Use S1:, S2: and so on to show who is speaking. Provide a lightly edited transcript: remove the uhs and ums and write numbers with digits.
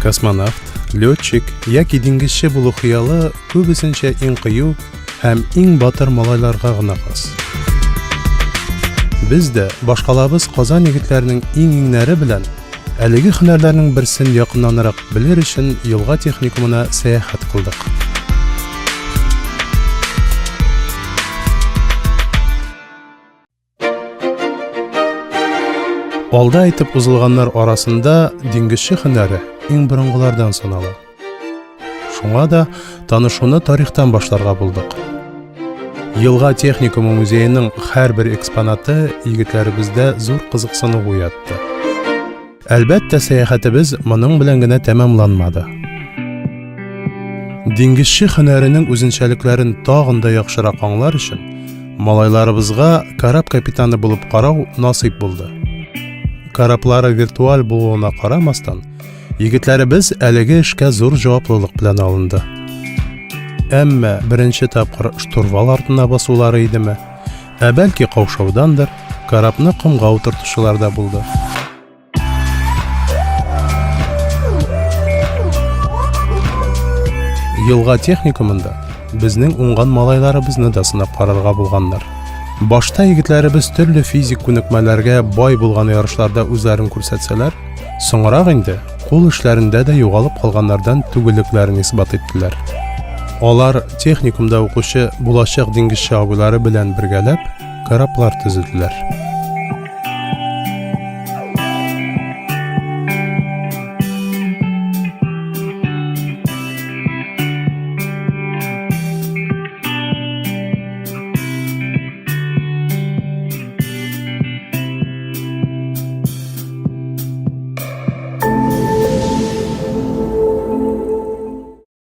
S1: Космонавт, летчик яки диңгезче булу хыялы күбесенчә иң кыю һәм иң батыр малайларга гына хас. Без дә башкалабыз Казан егетләренең иң-иңнәре белән әлеге һөнәрләрнең берсен якыннанрак белер өчен елга техникумына сәяхәт кылдык. Алда әйтеп узылганнар арасында диңгезче һөнәре иң борынгылардан санала. Шуңа да танышуны тарихтан башларга булдык. Елга техникумы музееның һәрбер экспонаты егетләребездә зур кызыксыну уятты. Әлбәттә, сәяхәтебез моның белән генә тәмамланмады. Диңгезче һөнәренең үзенчәлекләрен тагын да яхшырак аңлар өчен, малайларыбызга кораб капитаны булып карау насыйп булды. Кораблары виртуаль булуына карамастан, егетләребез әлеге эшкә зур җаваплылык белән алынды. Әмма беренче тапкыр штурвал артына басулары идеме, ә бәлки каушаудандыр, корабны комга утыртучылар да булды. Елга техникумында безнең уңган малайларыбызны да сынап карарга булганнар. Башта егетләребез төрле физик күнекмәләргә бай булган ярышларда үзләрен күрсәтсәләр, соңрак инде кул эшләрендә дә югалып калганнардан түгеллекләрен исбат иттеләр. Алар техникумда укучы булачак диңгезче абыйлары белән бергәләп кораблар төзеделәр.